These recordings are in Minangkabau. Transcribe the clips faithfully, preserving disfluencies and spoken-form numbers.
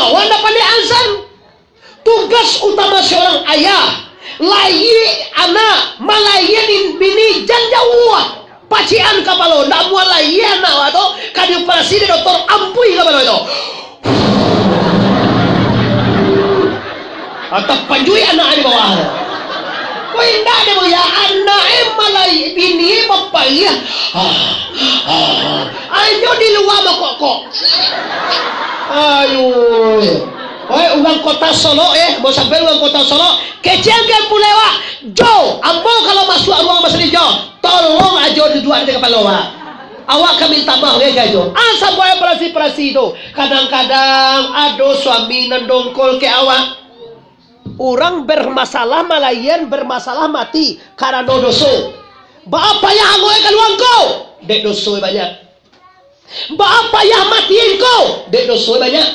Awak ndak pandai azan. Tugas utama seorang ayah, layie anak, malayie bini, jan jauah. Pacikan kapalo, ndak amuah layie anak awak tu, ka dioperasi dek dokter, ampuih kapalo tu. Atau panjuik anak di bawah tu. Kok indak dek buya, anak e malayie, bini e bapariah. Ah, ah, ah. Ayo di lua bakok-kok. Ayo. Oi, urang Kota Solok, eh, mau sampai urang Kota Solok, kecek ka pulai awak. Jo, ambo kalau masuak ruang masjid, Jo, tolong ajo duduak di kapalo awak. Awak ka minta maaf, eh, ka Jo. Ah, sampai operasi-operasi tu. Kadang-kadang ado suami nan dongkol ka awak. Urang bermasalah malayan, bermasalah mati karano doso. Baa payah angok e kalua ko? Dek doso e banyak. Baa payah mati e ko? Dek doso e banyak.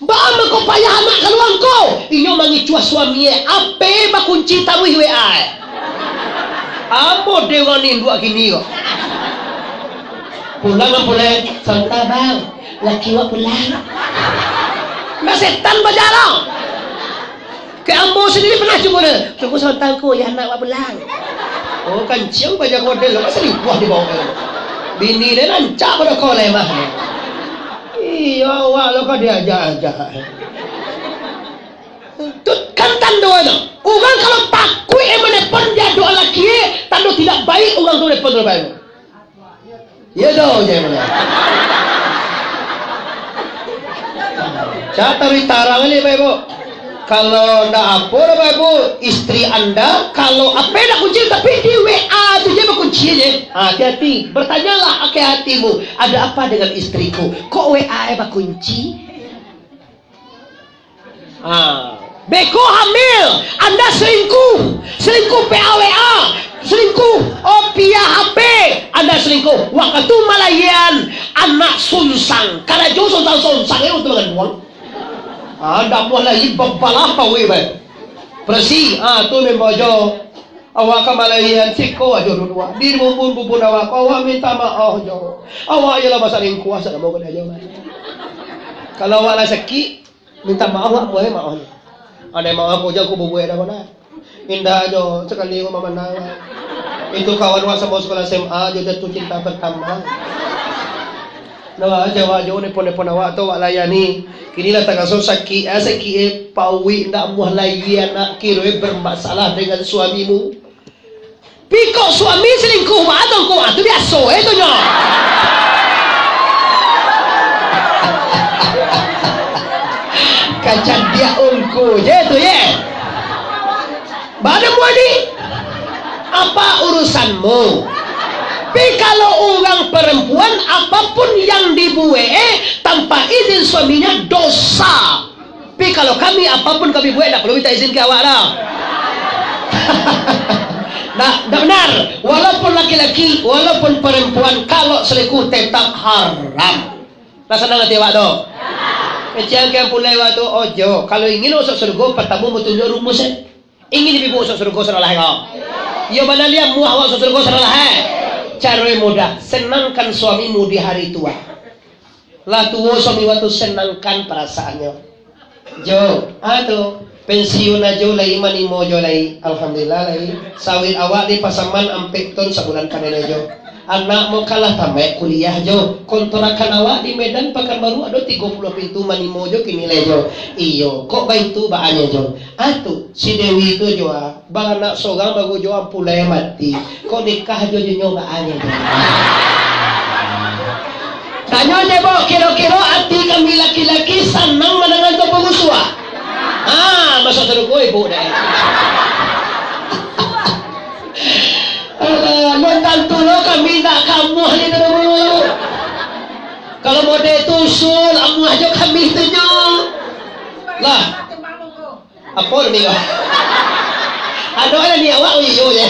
Baa mangko payah anak kalua ko? Inyo mangicuah suami e, H P bakunci taruih W A e. Amo dewan induak kini ko. Pulang, pulang. Santa, Bang. Laki awak pulang. Ndak setan bajalan. Kek ambo sandiri pernah cubo deh. Cubo santang ko, ya anak awak pulang. Oh, kanciang banyak model lo, masa liwah di bawah. Bini deh rancak pado ko lai mah. Iyo, awak lo ka diajak-ajak. Tu kan tando tu. Urang kalau takuik e manepon di adok laki e, tando tidak baik urang tu manepon tu baik. Iyo doh, jan mano. Cak taruih tarang ni, Bapak Ibu. Kalau ndak apo doh, Bapak Ibu, istri Anda, kalau H P ndak kunci, tapi di W A tu je bakunci je. Ha, hati-hati. Bertanyalah ke hatimu, "Ada apa dengan istriku? Kok W A e bakunci?" Ah, beko hamil, Anda selingkuh, selingkuh P A W A, selingkuh, oh, piah H P, Anda selingkuh. Wakatu malayian anak sunsang, karajo sunsang-sunsang, eh, untuang manganduang. Ah, ndak amuah lai babalah pawai, bae. Beresi, ah, tu memang jo. Awak ka malayian siko ajo duduak. Di bubun-bubun awak, awak minta maoh jo. Awak iyolah basalingkuah, sadamo kena jo, bae. Kalau awak lah sakik, minta maoh, wak, buek maoh nyo. Ado maoh ko jan ko bubuek dah, ko nah. Indak jo, sakali ko mamanang. Itu kawan wak samo sekolah S M A jo jatuh cinta pertama. Nah, aja wak jo, nepon-nepon awak tu wak layani. Kini lah taraso sakik, ah, sakik, eh, pawik, ndak amuah lai anak, kiro, eh, bermasalah dengan suamimu. Pi kok suami selingkuh, wak, atau ko, ah, tu biaso, eh, tu nyo. Kajadian ungku je tu, ye. Bana muani? Apa urusanmu? Pi kalau urang perempuan, apapun yang dibuek, eh, tanpa izin suaminya, dosa. Tapi kalau kami, apapun kami buek, ndak perlu minta izin ka awak dah. Ndak, ndak benar. Walaupun laki-laki, walaupun perempuan, kalau selingkuh tetap haram. Lah sanang ati awak tu? Kecil kian pulai awak tu, ojo. Kalau ingin masuk surga, pertama mau tunjuk rumus, eh. Ingin dibuek masuk surga saralah ko? Iyo, bana liak muah awak masuk surga saralah, eh. Caro yang mudah, senangkan suamimu di hari tua. Lah tuo suami wak tu, senangkan perasaannyo. Jo, ah tu, pensiun ajo lai, manimo jo lai. Alhamdulillah lai. Sawit awak di Pasaman ampek ton sabulan panen jo. Anak mo kalah tamaik kuliah jo. Kontrakan awak di Medan Pakanbaru ado tigo puluah pintu, manimo jo kini lai jo. Iyo, kok baitu baanyo jo. Ah tu, si Dewi tu jo, ah. Baranak sorang baru jo ampulai mati. Kok nikah jo jo nyo baa nyo tu? Tanyo je, Bok, kiro-kiro ati kami laki-laki sanang mandanga tu parusuah? Ah, masuk sarugo ibu deh. Alah, mun tantu lo kami ndak ka amuah ni tu dulu. Kalau model tu usul, amuah jo kami tu nyo. Lah. Apo ni ko? Ado lah ni awak, oh iyo je.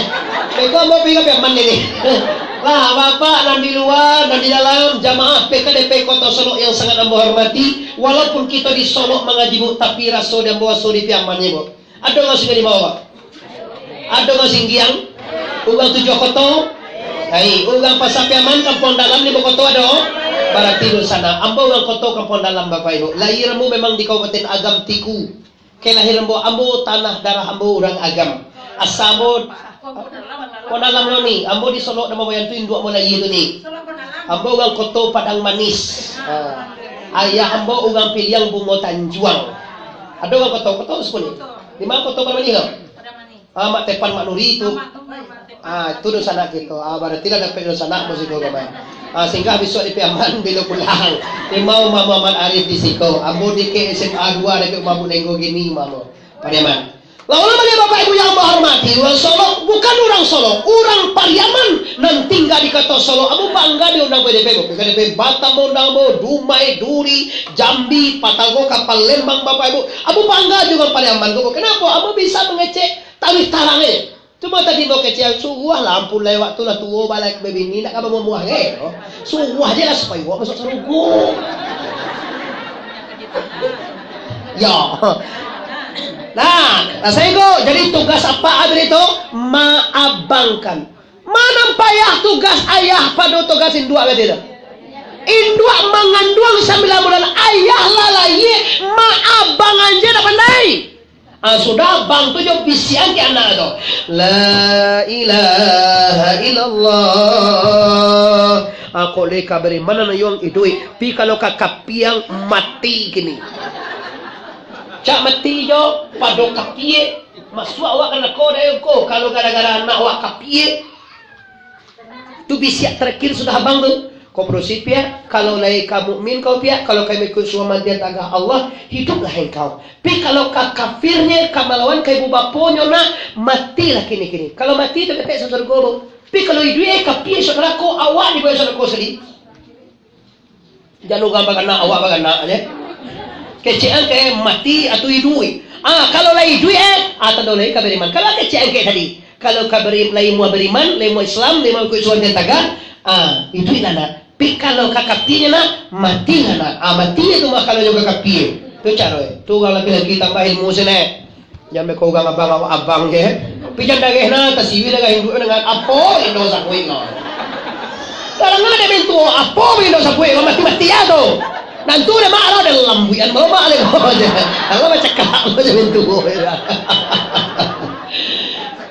Beko ambo pi ka Piaman ni. Lah, bapak nan di lua, nan di dalam, jamaah P K D P Kota Solok yang sangat ambo hormati, walaupun kito di Solok mangaji, Bu, tapi raso di ambo raso di Piaman ni, Bu. Ado nan sungguah di bawah, Pak? Ado nan singgiang? Urang tujuah koto? Ai, urang Pasa Piaman, Kampuang Dalam, Limo Koto ado? Barati dunsanak, ambo urang Koto Kampuang Dalam, Bapak Ibu. Lahir ambo memang di Kabupaten Agam Tiku. Kalahiran ambo, ambo tanah darah ambo urang Agam. Asa ambo, Kampuang Dalam lo ni, ambo di Solok Damawayan tu induak ambo lahir tu ni. Ambo urang Koto Padang Manis. Ha. Ayah ambo urang Piliang Bungo Tanjuang. Ado urang Koto, Koto sabuik ni. Di ma Koto Padang Manis tu? Ah, Mak Tepan Mak Nuri tu. Ah, itu dunsanak kito. Ah, barati lah dapek dunsanak musiko ko mah. Ah, singgah bisuak di Piaman bilo pulang. Imam Muhammad Arif di siko. Ambo di K S M A dua dapek Umah Bu Nenggo gini, Imam. Pariaman. Lalu bagi Bapak Ibu yang ambo hormati, urang Solok, bukan urang Solok, urang Pariaman nan tingga di Koto Solok. Ambo bangga diundang P D P, bukan P D P, Batam undang ambo, Dumai, Duri, Jambi, Patangko, Kapal Lembang, Bapak Ibu. Ambo bangga jo urang Pariaman ko. Kenapa? Ambo bisa mangecek taruih tarang e. Cuma tadi ambo kecek, suruah lah, ampun lah, waktu lah tuo, balai babini, nak ka bamuah-muah, eh. Suruah je lah supayo awak masuak sarugo. Yo. Nah, nah, saigo, jadi tugas apak abih tu, maabangkan. Ma nan payah tugas ayah pado tugas induak, kecek tu. Induak manganduang sambilan bulan, ayah lah lahia, maabang aja dak pandai. Ah, sudah abang tu jo bisiakan ka anak tu. La ilaha illallah. Ah, kok lai ka bariman nan iduik, pi kalau ka kapia mati kini. Cak mati jo, pado kapia. Masuak awak ka narako dek ko, kalau gara-gara anak awak kapia. Tu bisiak terakhir sudah abang tu. Kau berusi piak, kalau lai ka mukmin kau piak, kalau ka mangikuik suruah mantiang tagah Allah, hiduplah engkau. Pi kalau ka kafirnyo, ka malawan ka ibu baponyo nak, matilah kini-kini. Kalau mati tu dapek sarugo tu. Pi kalau iduik, eh, ka pi esok narako, awak dibawa esok narako sendiri. Jan urang baranak, awak baranak je. Kecek angkek mati atau iduik. Ah, kalau lai iduik, eh, ah, tando lai ka bariman. Kalau kecek angkek tadi, kalau ka bari-, lai muah bariman, lai muah Islam, lai muah ikuik suruah mantiang tagah, ah, iduik lah nak. Pi kalau ka kapia nak, mati lah nak. Ah, mati tu mah kalau jo ka kapia. Tu caro e. Tu urang laki-laki tambah ilmu sinan. Jan beko urang abang awak abang je. Pi jan dareh na, tasiwi dareh induak dengan apo indo sakuik ko. Kadang ado mintuo, apo indo sakuik ko, mati-mati ah tu. Nantu dek mak lah, dek lambuian bawa mak dek ko je. Kalau bacakak ko je mintuo.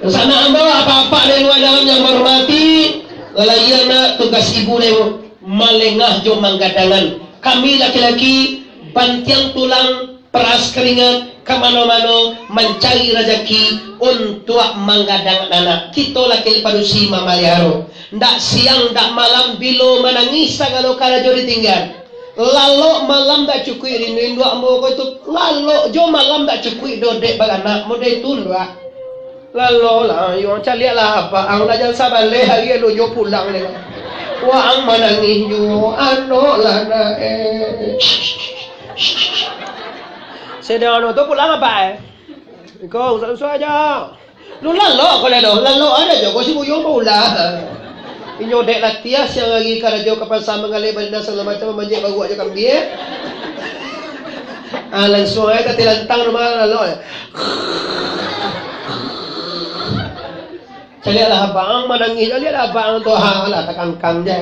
Sanak ambo, apak-apak di lua dalam yang bahormati, lalai anak tugas ibu dek malengah jo manggadangan. Kami laki-laki, bantiang tulang, peras keringat, ka mano-mano mancari rajaki untuak manggadang anak. Kito laki padusi mamaliharo. Ndak siang, ndak malam, bilo manangih sagalo karajo ditinggan. Lalok malam ndak cukuik rindu induak ambo ko tu. Lalok jo malam ndak cukuik doh dek baranak, model tu ndak. Lalok lah, yo, caliak lah, apak ang lah, jan sabaleh ari anu jo pulang dek. Waang manangih juo, anok lah nak, eh. Sadang anu tu pulang apak, eh. Iko, usah-usah aja. Lu lalok ko lai doh, lalok ado jo ko si Buyuang baulah. Inyo dek latiah siang ari karajo ka pasa manggaleh balina sagalo macam, mamanjek baruak jo kambia. Ah, langsuang ai ka tilantang rumah lalok. Caliaklah abang manangih, caliaklah abang tu, ha, lah takangkang je.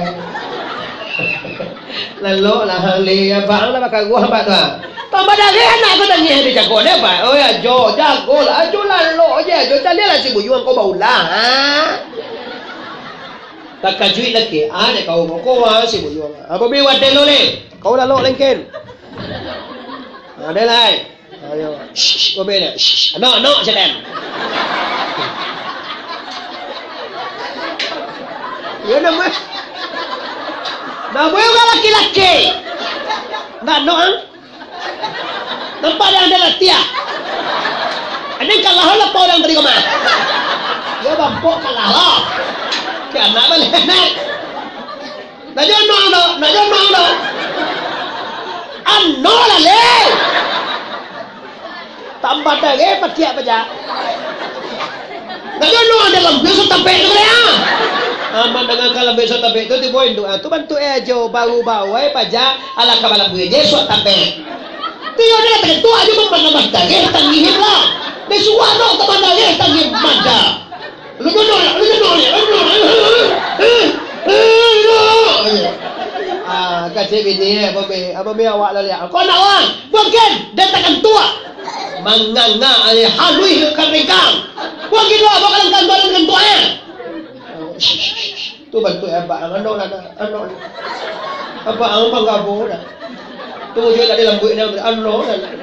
Lalok lah, ha, le, abang lah bakaruah abang tu, ha. Tambah dareh anak tu nangih di jago dia, abang. Oh, ya, jo, jago lah, jo lalok je, jo caliaklah si Buyuang ko baulah, ha. Takajuik laki, ah, dek kau ko, ko, ah, si Buyuang. Apa bi wadel lo le? Kau lalok lengken. Ada lai. Ayo. Shh, shh, kau bela. Shh, shh. Anak, anak, jalan. Ya, nama. Nama orang laki-laki. Ndak, no, ang. Nampak dia ada latiah. Ini kalah lah orang tadi kemah. Ya, bampok kalah lah. Dia anak balik. Nak jono do, nak jono do. Ano lah, le. Tambah dareh patiak paja. Nak jono ado lambek so tapek tu, le, ah. Aman dengan ka lambek so tapek tu, tibo induak, ah, tu bantuak e ajo, baru bawai paja, alah ka balambek je suak tapek. Tiyo dah tentu ajo mamandang-mandangi tangih lah. Dia suah do tambah dareh tangih mada. Lu jono, lu jono, lu jono. Eh, eh, eh, eh, eh. Ah, Kacik bini, eh, apa be, apa be awak lah lihat. Kau nak uang? Buangkan, datangkan tuak. Manganga, eh, haluih ka rengkang. Buangkan tuak, buangkan tuak, buangkan tuak, eh. Tu bantuak abak ang, ano lah nak, ano. Abak ang panggabo dah. Tu mujua nak dilambuik dah, ano lah nak.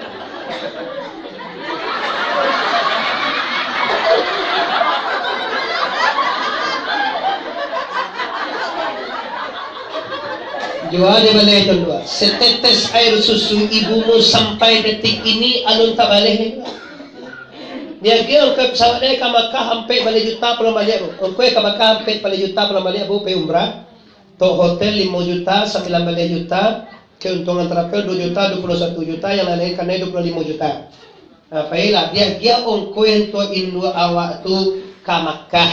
Jua dibaleh tu dua. Setetes air susu ibumu sampai detik ini alun tabaleh ni. Diagiah ongkoi pesawat dek ka Makkah ampek baleh juta pulang baliak, Bu. Ongkoi ka Makkah ampek baleh juta pulang baliak, Bu, pai umrah. Tok hotel limo juta, sambilan baleh juta, keuntungan travel duo juta, duo puluah satu juta, yang lain-lain kanai duo puluah limo juta. Nah, pailah, diagiah ongkoi untuak induak awak tu ka Makkah,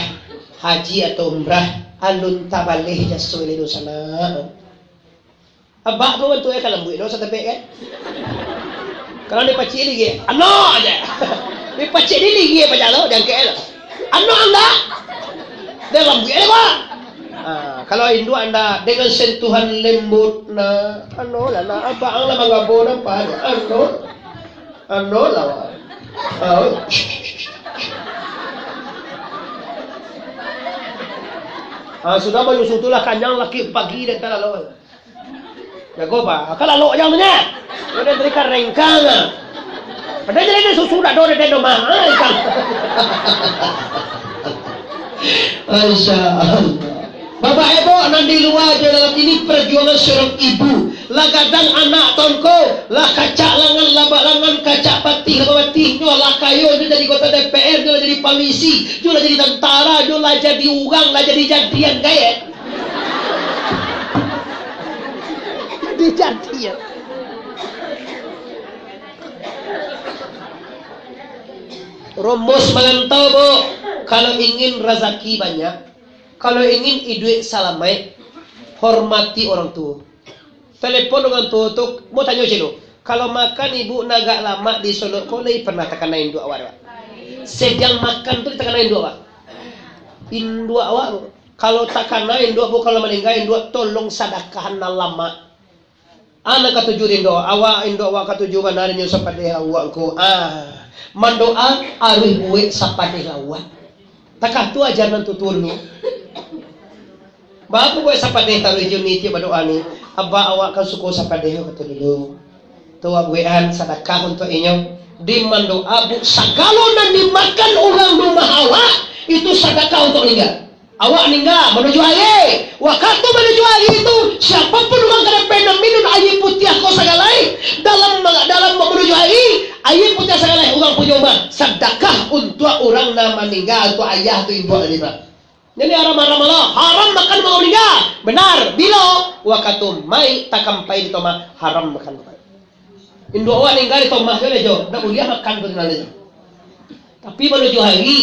haji atau umrah, alun tabaleh jaso ileh doh sanak. Abak tu bantuak e ka lambuik no satapek kan? Kalau dipacik ligi, ano aja. Dipacik di ligi pacak lo, diangkek lo. Ano anda? Dia lambuik aja, Pak. Ah, kalau induak anda dengan sentuhan lembut, nah, ano lah, nah, abak ang lah manggabo nampak, ano, ano lah, Pak. Ah, sudah manyusu tu lah kanyang laki pagi dan tak lalu. Jago, Pak. Ka lalok jan tu nyo. Udah berikan rengkang. Padahal jadi susu dak ado, dak ado mah. Ah, ikan. Masya Allah. Bapak Ibu, nan di lua jo dalam ini perjuangan seorang ibu. Lah gadang anak tongko, lah kacak langan, labak langan, kacak patih, labak patih, nyo lah kayo, nyo jadi anggota D P R, nyo lah jadi polisi, nyo lah jadi tentara, nyo lah jadi urang, lah jadi jadian gaya. Dijadian. Rumus marantau, Bu, kalau ingin razaki banyak, kalau ingin iduik salamaik, hormati orang tuo. Telepon urang tuo tu, mau tanyo celo, kalau makan ibu nan agak lamak di Solok ko, lai pernah takana induak awak, Pak? Sediang makan tu takana induak awak. Induak awak, Bu. Kalau takana induak, Bu, kalau maningga induak, tolong sadakahan nan lamak. Ah, nan katuju di induak awak, induak awak katuju bana nyo sapadeh awak ko. Ah, mandoa aruih buek sapadeh awak. Takah tu ajaran tu dulu. Baa buek sapadeh taruih jo ni tiok badoa ni. Abak awak kan suko sapadeh kato dulu. Tu awak buekan sadakah untuak inyo. Di mandoa, Bu, sagalo nan dimakan urang rumah awak, itu sadakah untuak maningga. Awak maningga manuju hari. Wakatu manuju hari tu, siapapun urang ka dapek nan minun aia putiah ko sagalai, dalam, dalam manuju hari, aia putiah sagalai urang punyo mah sadakah untuak urang nan maningga, untuak ayah tu, ibu tadi, Pak. Jadi haram-haram lah, haram makan urang maningga. Benar, bilo? Wakatu mayik takampai di tomah, haram makan. Induak awak ningga di tomah tu lah jo, ndak buliah makan tu tingga jo. Tapi manuju hari,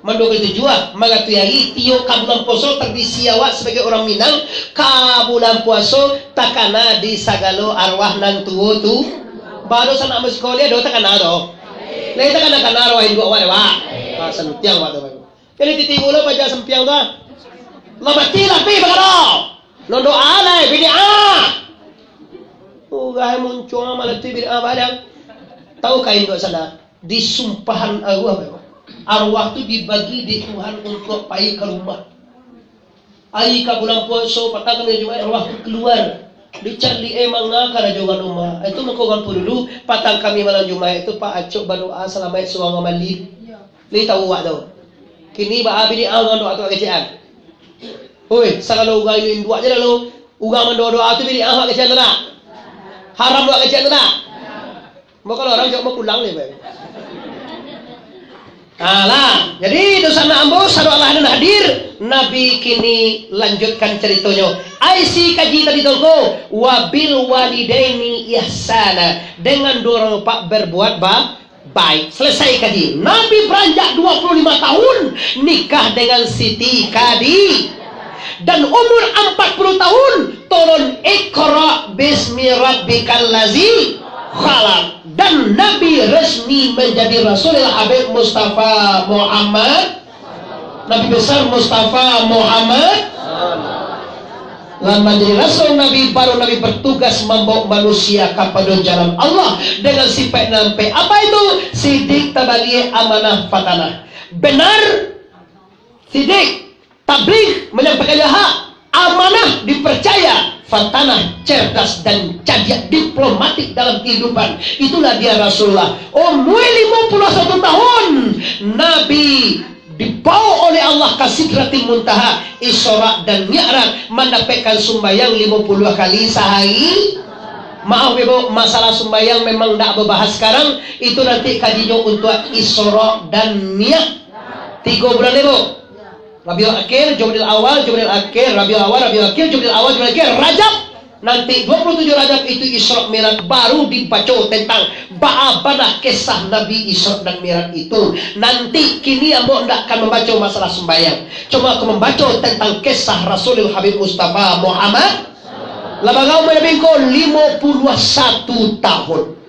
manduo kali tujuah, maratuih hari, tiok ka bulan puaso, tradisi awak sabagai urang Minang, ka bulan puaso, takana di sagalo arwah nan tuo tu. Baru sanak musiko dia do takana tu. Lai takana-kana arwah induak awak dek, Pak. Ah, santiang awak tu, Pak. Jadi titi ulo paja sampiang tu, ah. Lah mati lah, pi bakaro. Nan doa lai, bid'ah. Ugai muncuang malah tu bid'ah badan. Tahu kain tu sana? Disumpahan arwah, Pak. Arwah tu dibagi di Tuhan untuk pai ka rumah. Ai ka bulan puaso, patang ka Jumaik, arwah tu kaluar. Dicaliak, eh, manga karajo urang rumah. Itu mako urang tu dulu, patang kami malam Jumaik tu, Pak, acok badoa salamaik surang malam. Lai tahu awak tu. Kini baa bid'ah urang doa tu kecek an. Oi, sagalo urang induak je lalu. Urang mandoa-doa tu bid'ah awak kecek an tu nak? Haram awak kecek an tu nak? Mako urang jawab mau pulang ni, Pak. Alah, jadi dosa nak ambo, sado Allah nan hadir, Nabi kini lanjutkan caritonyo. Ai si kaji tadi tu ko, wabil walidaini ihsana, dengan dua orang bapak berbuat ba-, baik. Selesai kaji. Nabi beranjak dua puluh lima tahun nikah dengan Siti Khadi-, dan umur empat puluh tahun turun Iqra bismi rabbikal ladzi khalaq. Dan Nabi resmi menjadi Rasulullah Habib Mustafa Muhammad, Nabi besar Mustafa Muhammad. Lah manjadi rasul Nabi, baru Nabi bertugas mambawa manusia kapado jalan Allah dengan sifat nan ampek. Apa itu? Sidik, tabligh, amanah, fatanah. Benar, sidik, tabligh, menyampaikan hak, amanah, dipercaya, fatanah, cerdas dan cadiak, diplomatik dalam kehidupan. Itulah dia Rasulullah. Umur lima puluh satu tahun, Nabi dibawa oleh Allah ka Sidratil Muntaha, Isra dan Mi'raj, mandapekkan sumbayang lima puluh kali sahari. Maaf, Ibu, masalah sumbayang memang ndak babahas sekarang, itu nanti kajinyo untuak Isra dan Mi'raj. Tigo bulan, Ibu. Rabiul Akhir, Jumadil Awal, Jumadil Akhir, Rabiul Awal, Rabiul Akhir, Jumadil Awal, Jumadil Akhir, Rajab. Nanti dua puluh tujuh Rajab itu Isra Mi'raj, baru dibaco tentang baa bana kisah Nabi Isra dan Mi'raj itu. Nanti kini ambo ndak akan mambaco masalah sumbayang. Cuma akan mambaco tentang kisah Rasulul Habib Mustafa Muhammad. Lah bara umur Nabi ko? Lima puluh satu tahun.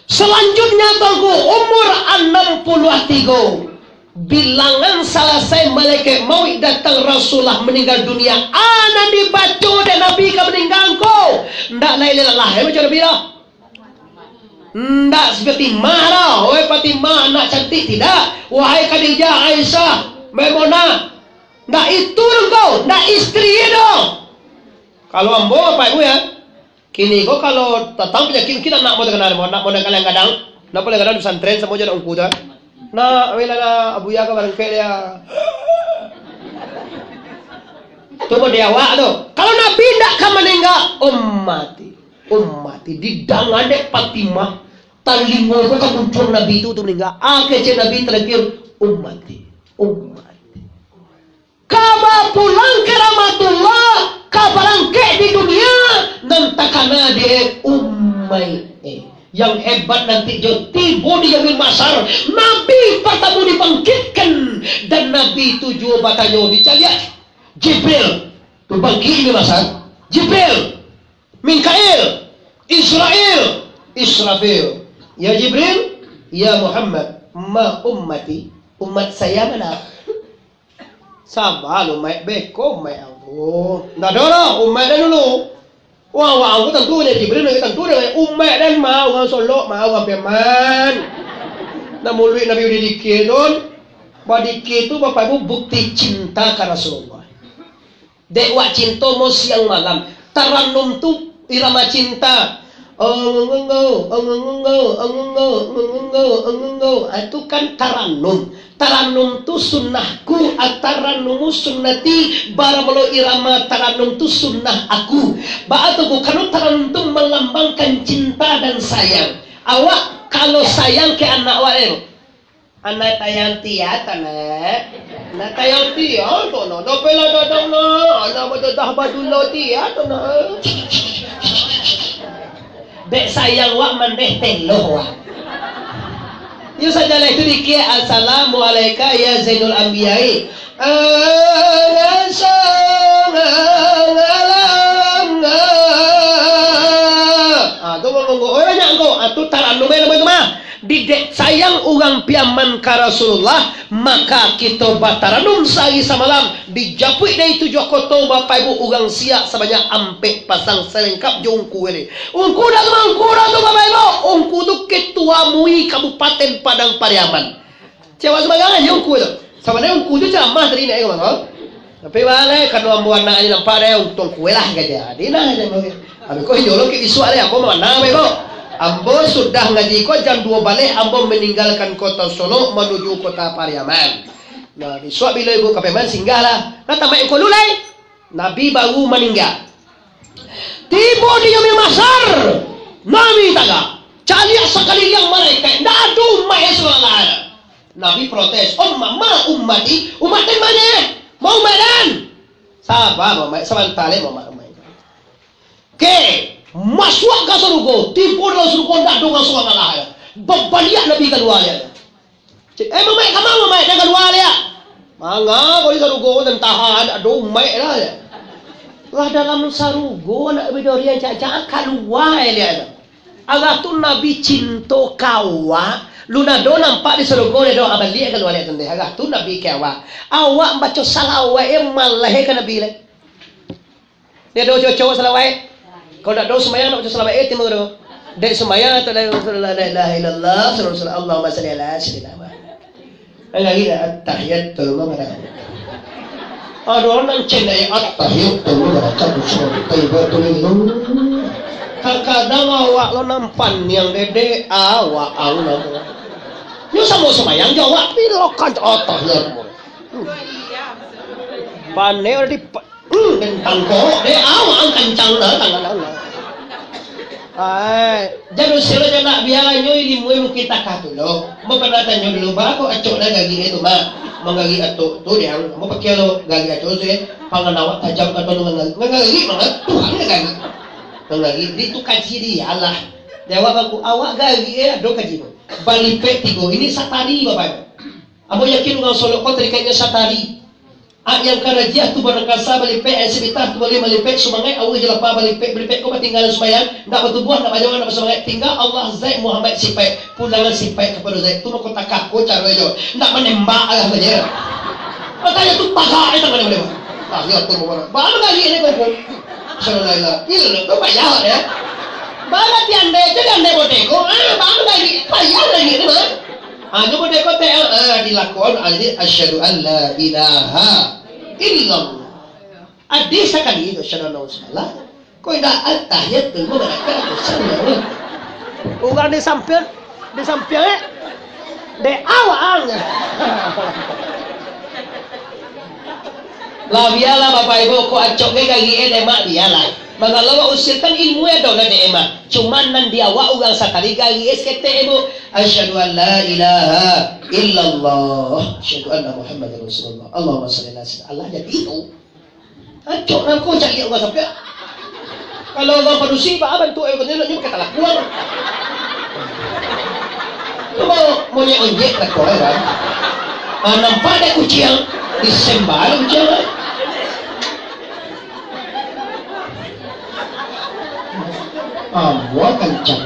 Selanjutnya, Tuanku, umur enam puluh tiga. Bilangan salasai malaikat mauik datang, Rasulullah meninggal dunia. Ah, nan dibaco dek Nabi ka maningga ko. Ndak lai lelah, eh, baco Nabi lah. Ndak si Fatimah lah. Oi Fatimah, anak cantik, tidak. Wahai Khadijah, Aisyah, Maimunah. Ndak itu doh ko, ndak istri doh. Kalau ambo, Bapak Ibu, ya, kini ko kalau datang panyakik, mungkin anak mo takana, anak mo nan gadang-gadang, nan paling gadang di pesantren, samo jo anak ungku tu. Nak, wela nak, Abuya ka barangkek dia. Tu mo di awak tu. Kalau Nabi ndak ka maningga, ummati, ummati, didanga dek Fatimah, talingo ko ka muncuang Nabi tu, tu maningga. Ah, kecek Nabi tarakhir, ummati, ummati. Ka bapulang ka rahmatullah, ka barangkek di dunia, nan takana dek umaik. Eh, yang hebat nanti jo tibo di Yaumil Mahsyar, Nabi partamo dibangkitkan, dan Nabi tu juo batanyo, dicaliak Jibril, tu bangkik di Mahsyar, Jibril, Mikail, Israil, Israfil. Ya Jibril, ya Muhammad, ma ummati, umat saya mana? Saba lo, umaik beko, umaik angku. Ndak ado lah, umaik den dulu. Wah, wah, angku tantu dek Jibril, lagi tantu dek umaik den mah, urang Solok mah, urang Piaman. Nah, muluik Nabi udah dikir tu, badikir tu, Bapak Ibu, bukti cinta ka Rasulullah. Dek wak cinto mo siang malam. Taranum tu irama cinta. Ongongongo, ongongongo, ongongo, ongongongo, ongongo. Ah, itu kan taranum. Taranum tu sunnahku, ataranumu sunnati, baramalo irama taranum tu sunnah aku. Baa tu, karano taranum tu melambangkan cinta dan sayang. Awak kalau sayang ka anak awak, eh, Anak tayang tia tu, nak. Anak tayang tia tu, nak. Dah bela dadang, nak. Anak badadah badulo tia tu, nak. Dek sayang wak mandeh teloh wak. Yo sajalah itu dikir, "Assalamualaika ya Zainul Anbiya'i." Ah, tu ngomong, "Oh, banyak engkau." Ah, tu taranum, eh, nama tu mah. Didek sayang urang Piaman ka Rasulullah, maka kito bataranum sahari samalam, dijapuik dari tujuah koto, Bapak Ibu, urang siak sabanyak ampek pasang salengkap jo ungku tadi. Ungku dah tu, ungku dah tu, Bapak Ibu. Ungku tu ketua MUI Kabupaten Padang Pariaman. Cewek sembarangan je ungku tu. Sabananyo ungku tu ceramah tadi nak, eh, kawan, kawan. Tapi baleh, kalau ambo anak ni nampak deh, untuang kue lah, kata. Adi nah, kata ambo. Habis ko inyo lo ke bisuak deh, ambo mana, Bapak Ibu? Ambo sudah ngaji ko jam dua baleh, ambo meninggalkan kota Solok manuju kota Pariaman. Nah, bisuak bilo ibu ka Pariaman, singgahlah. Nah, tamaik ko lu lai. Nabi baru maningga. Tibo di Yaumil Mahsyar, Nabi tagak. Caliak sakaliliang malaikat, ndak ado umaik surang lah. Nabi protes, "Umma, ma ummati, umaik den mano? Ma umaik den?" "Saba, Muhammad, sabanta lai, Muhammad, umaik." Oke, masuak ka sarugo, tibo dalam sarugo, ndak ado urang surang lah. Babaliak Nabi kalua, ya. Cek, "Eh, mamaik ka ma, mamaik?" "Jan kalua liak." "Manga ko di sarugo, jan tahan, ado umaik lah," ya. Lah dalam sarugo, anak bidori nan cak-cak kalua, ya, liak tu. Arah tu Nabi cinto ka awak, lu nado nampak di sarugo, dia doa baliak kalua liak tu deh. Arah tu Nabi ka awak. Awak baco salawat, eh, malah ka Nabi, leh. Dia ado cocok salawaik. Kalau tak ado sumbayang, nak baca salawaik, eh, timbul tu. Dek sumbayang, atau la ilaha illallah, sallallahu alaihi wasallam, Allahumma salli ala sayyidina Muhammad. Nan lagi dah, at-tahiyyatul mubarakatuh. Ado nan cendai, at-tahiyyatul mubarakatuh, thayyibatul lillah. Kadang-kadang awak lo nampan yang dedek, awak ang namo. Nyo samo sumbayang jo awak, pilokan at-tahiyyatul. Pandai udah di Hmm, tantang kok, dek awak ang kancang dah, tangan ang. Ai, jan usir aja nak, biaranyo ilimu ilmu kita kah tu lo. Ambo pernah tanyo dulu, baa kok acok dah gagik e tu, Mak? Manggagik atok tu, dek ang. Ambo pakai lo gagik acok tu, eh. Pangan awak tajam kato dengan gagik. Dengan gagik, Mak, Tuhan ka gagik. Dengan gagik, di tu kaji dia lah. Jawab aku, awak gagik e, ado kaji tu. Balipek tigo, ini satari, Bapak Ibu. Ambo yakin urang Solok ko tarikatnyo satari. Ak yang karajiah tu barangkasa balipek, aia sabitah tu baleh malipek, sumangaik awih jo lapa balipek, balipek ko batinggalan sumbayang, ndak batubuah, ndak bajawa, ndak basumangaik, tingga Allah, Zaid, Muhammad, sipaik, pulangan sipaik kapado Zaid, tu mako takah ko caro jo, ndak manembak alah saja. Makanya tu pagak e tangan boleh. Ah, ya tu, mana? Baru lagi ni kau. Sallallahu alaihi wasallam. Ini lo, tu payah ya. Baru tiandai, tu tiandai bodeko. Ah, baru lagi, payah lagi ni, Mak. Ah, nyo bodeko teh, ah, dilakuan, ah, jadi, "Asyhadu an la ilaha illallah." Adih sakali tu, "Asyhadu anna Muhammadan Rasulullah." Kok indak, at-tahiyyatul mubarakatuh, sallallahu. Urang di sampiang, di sampiang, eh. Dek awak ang. Lah, bialah, Bapak Ibu, kok acok ge gagik e, dek Mak, bialah. Mangalo awak usirkan ilmu e, ado lah, dek Mak. Cuman nan di awak urang sakali gagik e saketek, Ibu. Asyhadu an la ilaha illallah. Asyhadu anna Muhammadar Rasulullah. Allahumma shalli ala sayyidina. Alah, jadi tu. Acok nan ko caliak urang sampiang. Kalau urang padusi, baa bantuak e, katanya nak nyo pakai talakuang. Cubo monyet onjek talakuang e, kan? Ah, nampak dek kuciang, disembah dek kuciang, kan? Ambo kancang.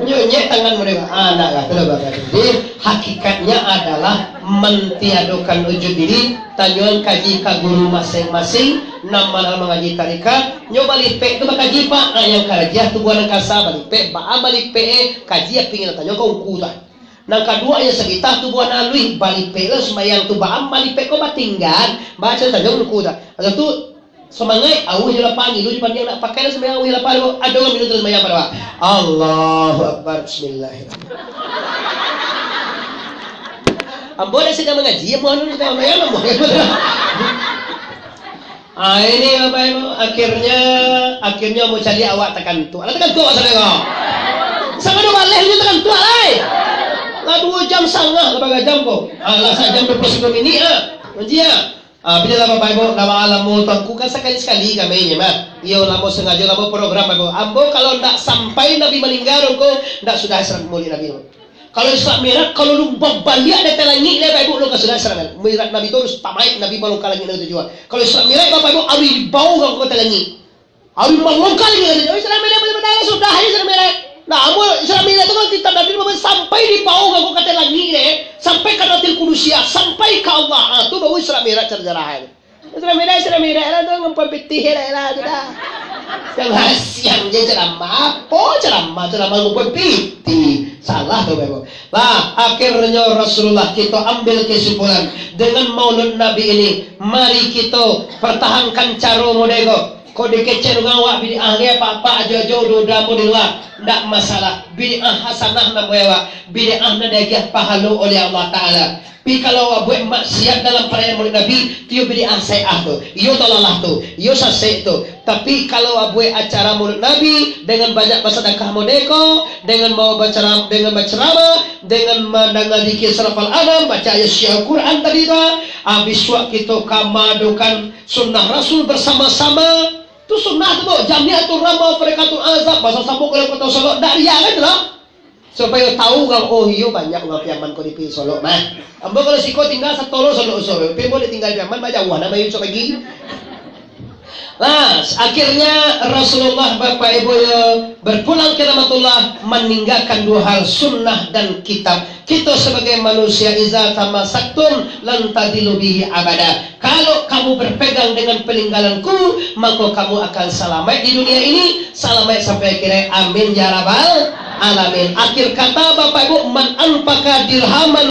Nyo nyek tangan mereka. Ah, ndak lah, tu lah bagai. Jadi, hakikatnya adalah mentiadokan wujud diri, tanyoan kaji ka guru masing-masing, nan mana mangaji tarikat, nyo balipek tu bakaji, Pak. Ah, yang karajiah tubuah nan kasa balipek, baa balipek, eh, kaji api ngin tanyo ka ungku tu. Nan kaduo, yang sabitah tubuah nan aluih, balipek lah sumbayang tu, baa balipek ko batinggan, baca tanyo ungku tu. Ado tu, Sumangaik, awih jo lapa, ngilu di pandiang, nak pakai lah sumbayang, awih lapa, ado urang minum tu sumbayang pado awak. Allahu Akbar, bismillahirrahmanirrahim. Ambo dah sadang mangaji, ambo anu sadang sumbayang, ambo. Ah, ini Bapak Ibu, akhirnya, akhirnya ambo caliak awak takantuak. Alah takantuak awak sadang ko. Sangah duo baleh nyo takantuak, lai. Lah duo jam sangah, lah bagai jam ko. Alah, sajam duo puluah sambilan minik, ah. Mangaji, ah. Ah, bialah Bapak Ibu, ndak baa lamo Tuanku, kan sakali-sakali kami nyo mah. Iyo, lamo sangajo, lamo program, Bapak Ibu. Ambo kalau ndak sampai Nabi maningga ko, ndak sudah Isra Mi'raj Nabi tu. Kalau Isra Mi'raj, kalau lumbuang baliak dari langik, Bapak Ibu, lo ka sudah Isra Mi'raj. Mi'raj Nabi tu harus tamaik, Nabi malangkah langik nan tujuah. Kalau Isra Mi'raj, Bapak Ibu, harus dibawo ka kota langik. Awi malangkah lagi, Isra Mi'raj, Isra Mi'raj, sudah aja Isra Mi'raj. Nah, amun Isra Mi'raj tu kan kitab Nabi Muhammad sampai di bawah ngangkuk ka ateh langik deh, sampai ka Baitul Qudusiah, sampai ka Allah. Ah, tu baru Isra Mi'raj sejarah ni. Isra Mi'raj, Isra Mi'raj lah tu, ngampuan pitih lah, lah tu dah. Yang hasiang je ceramah, apa ceramah, ceramah ngampuan pitih. Salah tu, Bapak. Lah, akhirnya Rasulullah, kita ambil kesimpulan dengan Maulud Nabi ini. Mari kita pertahankan cara model ko. Kok dikecek urang awak bid'ah ge, apak-apak ajo-ajo udah-udah ambo di lua, ndak masalah. Bid'ah hasanah namo awak, bid'ah nan diagiah pahalo oleh Allah Ta'ala. Tapi kalau awak buek maksiat dalam parayaan Maulid Nabi, tu iyo bid'ah sai'ah tu, iyo dalalah tu, iyo sasek tu. Tapi kalau awak buek acara Maulid Nabi dengan banyak basadakah modeko, dengan mau baceram-, dengan baceramah, dengan mandanga zikir sarafal anam, baca ayat syiar Quran tadi tu, ah, bisuak kito ka maadokan Sunnah Rasul bersama-sama. Tu sunnah tu, Buk. Jamiatul Rahmah wa Farikatul Azab. Basamo-samo kalau kota Solok, ndak ria kan tu lah. Supayo tahu urang, oh iyo, banyak urang Piaman ko di Solok mah. Ambo kalau siko tinggal satolo Solok usaha. Tapi ambo tinggal di Piaman, bajauah nak main esok pagi. Nah, akhirnya Rasulullah, Bapak Ibu, ya, berpulang ke rahmatullah, meninggalkan dua hal, sunnah dan kitab. Kita sebagai manusia, iza tamasaktum lan tadillu bihi abada. Kalau kamu berpegang dengan peninggalanku, maka kamu akan selamat di dunia ini, selamat sampai akhirat. Amin ya rabbal alamin. Akhir kata, Bapak Ibu, man anfaqa dirhaman